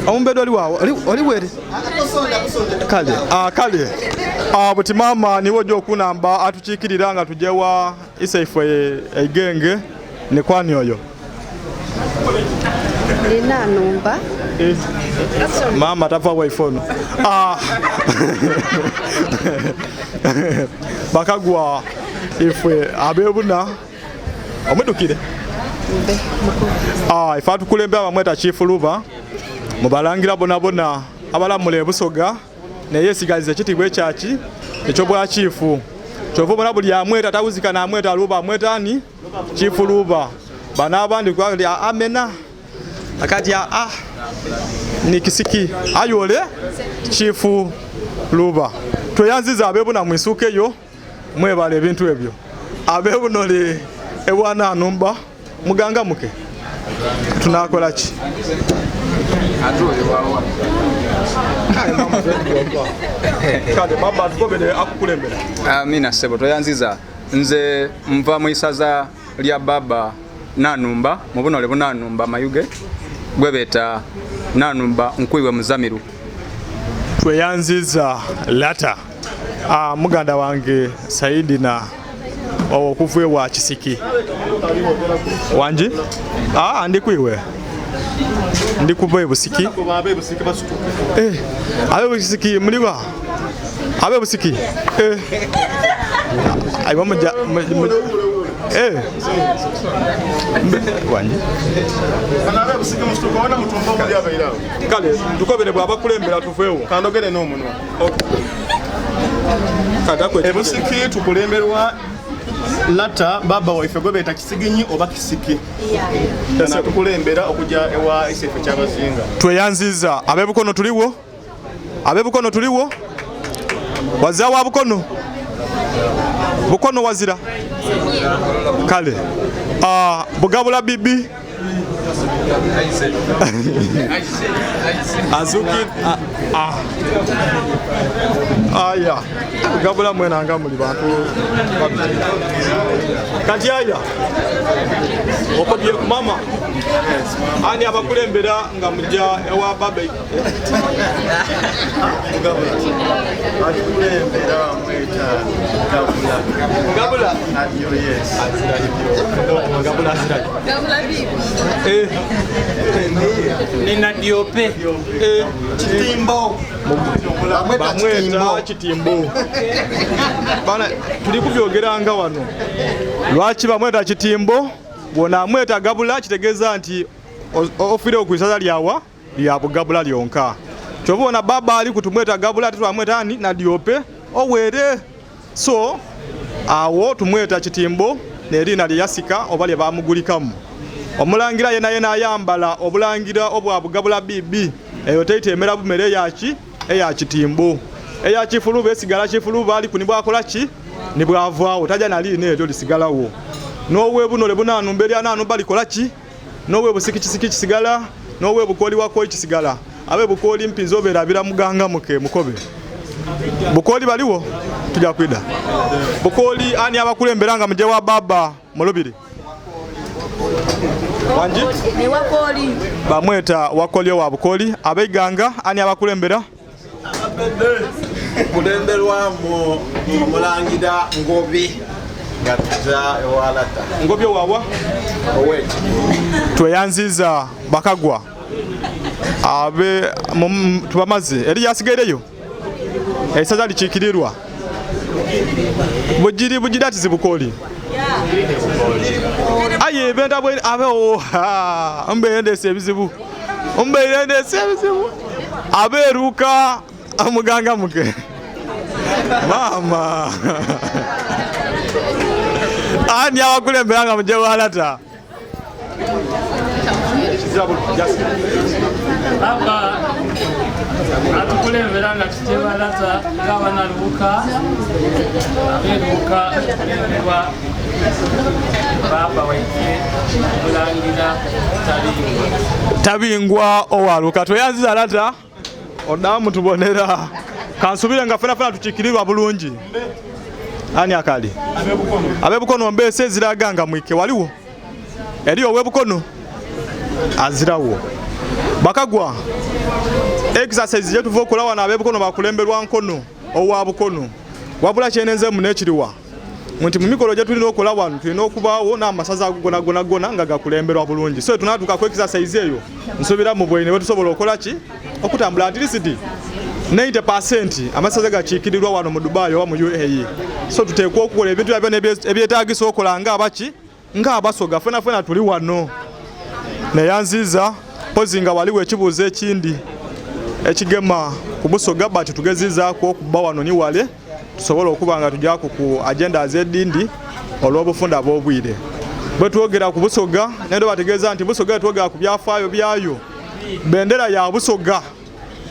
ombedo aliwa aliwere kale kale buti mama niwo jo kunamba atuchikirira nga tujewa isaife eigenge ni kwani oyo Nanumba. Mama tava waifono. Bakagwa ifwe abebuna omudukire. Ife atukulembera bamweta Chief Luba mubalangira bonabona abalamula ebusoga naye sigalize ekitibwa ekyaki ekyobwa chifu. Kyova obona buli amweta tawuzika n'amweta Luba amweta ani Chief Luba. Bana abandi kwali amena akati ni kisiki ayole Chief Luba. Tweyanziza abebuna mwisukeyo mwebale ebintu ebyo. Abebunole ewa Nanumba mugangamuke tunakola ki? Kale baba tukobere akukulembera. Amina sebo toyanziza nze nva mu isaza lya baba Nanumba mubunole bunanumba Mayuge gwebeta Nanumba nkuiwe Muzamiru. Tweyanziza lata muganda wange Saidi na okuvwe wa Kisiki wanji ndi kuiwe ndi kuva Busiki abe Busiki muliwa abe Busiki aiba muja wanji anabe Busiki mustuka wana mutumba muli abairawo kale tukobere bwa bakulembera tuvewo kandogere no munwa okay. Ebusiki tukulemberwa lata baba waife gwebeta Kisiginyi oba Kisiki yeah. Tukulembera okuja ewa isefe kyabazinga. Tweyanziza abebukono tuliwo abebukono tuliwo wazira wa bukono bukono wazira kale bugabula bibi azuki aya bugabula mwena nga muli bantu kati aya okobye mama ani abakulembera nga mujja ewa babe bugabula atukulembera mweta gabula gabula adiyo yes gabula azira gabula bibi Nina diope Kitimbo bamweta Kitimbo bana tuli kubyogeranga wano lwaki bamweta Kitimbo bwona amweta Gabula kitegeeza nti ofire okuisaza lyawa lya Bugabula lyonka. Kyova ona baba ali kutumweta Gabula ate twamweta ani na diope owere so awo tumweta Kitimbo nerina lyasika oba lye bamugulikamu. Omulangira yena yena ayambala obulangira obwa Bugabula bibi eyo teitemera bumere yaki eya Kitimbo eya Chifuluba esigala Chifuluba ali kunibwa akola ki nibwavaawo taja nali neryo lisigalawo nowe bunole bunanumba erya Nanumba likola ki nowe busiki kisiki kisigala nowe bukoli wako kisigala abe bukoli mpinzo oberabira muganga muke mukobe bukoli baliwo tujja kwida bukoli ani abakulembera nga muje wa baba mulubiri wanji ni wakoli bamweta wakoli wa bukoli abeiganga ani abakulembera kulemberwamu omulangira Ngobi nga tuja ewalata Ngobi wawa oweki. Tweyanziza bakagwa abe tubamaze eri yasigaireyo esaza likikirirwa bugiri bugira ati zibukoli aye benda bwe abe mbe ebizibu mbe ebizibu aberuka muganga muke mama Ani abakulembera nga muje walata? Baba atukulembera nga tuje walata ng'abanalubuka abeeruka tukulemberwa baba waife Mulangira Tabingwa. Tabingwa owaluka tweyanziza lata odamu tubonera kansubire nga fena fena tukikirirwa bulungi. Ani akali abebukono mbese ziraga nga mwike waliwo eriyo owebukono azirawo bakagwa exercise yetu vokola wana abebukono bakulemberwa nkono owa bukono wabula kyenenze munekiriwa nti mu mikolo gye tulina okola wano tulina okubaawo n'amasaza ago gona gona gona nga gakulemberwa bulungi. So tunatuuka ku exercise eyo nsuubira mu bwene bwe tusobola okola ki okutambula at least 90% amasaza gakiikirirwa wano mu Dubai oba mu UAE. So tuteekwa okukola ebintu byonna ebyetaagisa okola ng'abaki ng'abasoga fena fena tuli wano. Neyanziza pozi nga waliwo ekibuuzo ekindi ekigema ku Busoga bati tugezizaako okuba wano ni wale tusobola okuba nga tujja ku agenda ez'eddindi olw'obufunda bw'obwire. Bwe twogera ku Busoga nendo bategeeza nti Busoga twogera ku byafaayo byayo. Bendera ya Busoga,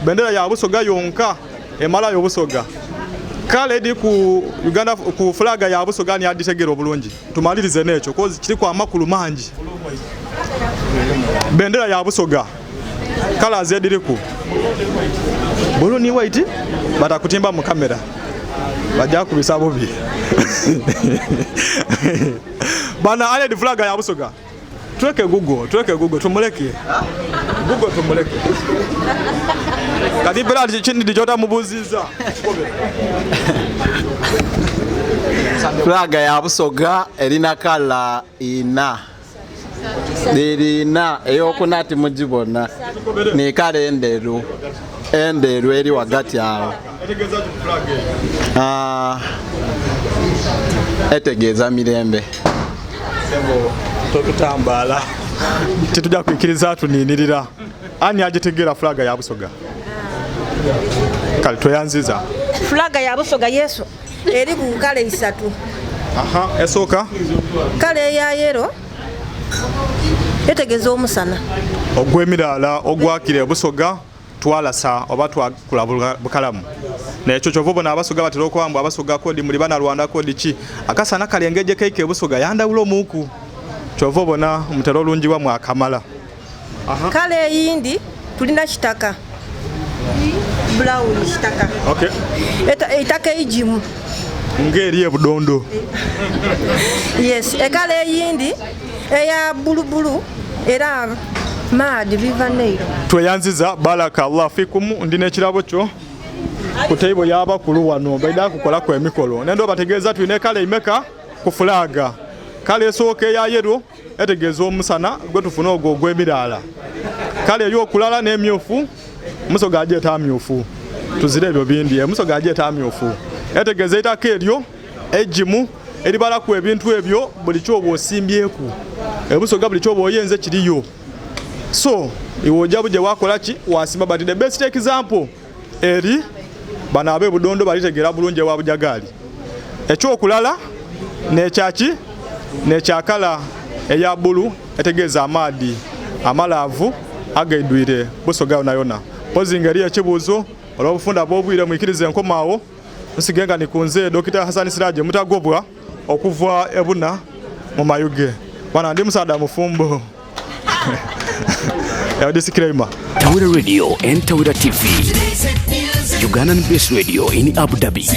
bendera ya Busoga yonka emalayo Busoga. Kale edi ku Uganda ku flaga ya Busoga ni aditegera obulungi. Tumalirize n'ekyo cause kiri kwa makulu mangi. Bendera ya Busoga colors ediriku blue ni white batakutimba mu kamera bajja kubisa bubi. Bana ale di flaga ya Busoga tweke Google, tweke Google tumuleke Google tumuleke kati bera chindi dijota mubuziza. Flaga ya Busoga erina kala ina lirina eyokuna timugibona ni kala enderu enderu eri wagati awo etegeeza mirembe. Totutambala tetujja kukkiriza tuninirira. Ani agitegera flaga ya Busoga? Kale tweyanziza flaga ya Busoga Yesu eri ku kale isatu. Aha, esooka kale eya yero etegeeza omusana ogw'emiraala ogwakira Busoga twalasa oba twakula bukalamu. Nekyo kyova obona Abasoga batera okuba Abasoga kodi muli Bannarwanda kodi ki akasana kalengeje keike Busoga yandawula omuku kyova obona omutera olungi wamwe akamala. Kale eyindi tulina kitaka brown kitaka. Okay. Eitaka egimu ngeri ebudondo. Yes, ekale eyindi eya bulubulu era maadi biva neiro. Tweyanziza baraka Allah fikum ndi n'ekirabo kyo ku table y'abakulu wano baida kukolako emikolo. Nendo bategeeza tulina kale imeka ku fulaga. Kale esooka eya yero etegeeza omusana gwe tufuna ogwo ogw'emiraala. Kale ey'okulala n'emyufu Musoga agyeta amyufu tuzire ebyo bindi Musoga agyeta amyufu etegeeza eitaka eryo egimu eribalaku ebintu ebyo buli kyoba osimbyeku Ebusoga buli kyoba oyenze kiriyo. So iwe ojja buje wakola ki wasimba, but the best example eri bano ab'e Budondo balitegera bulungi ewa Bujagaali. Ekyokulala n'ekyaki n'ekyakala eya bulu etegeeza amaadi amalaavu agaidwire Busoga yona yona. Pozi ngeri ekibuuzo olw'obufunda bw'obwire mwikirize enkomaawo nsige nga nikunze Dr. Hassan Siraje Mutagobwa okuva Ebuna mu Mayuge. Bana ndi musaada mufumbo. Disclaimer. Tawira Radio and Tawira TV. Ugandan Base Radio in Abu Dhabi.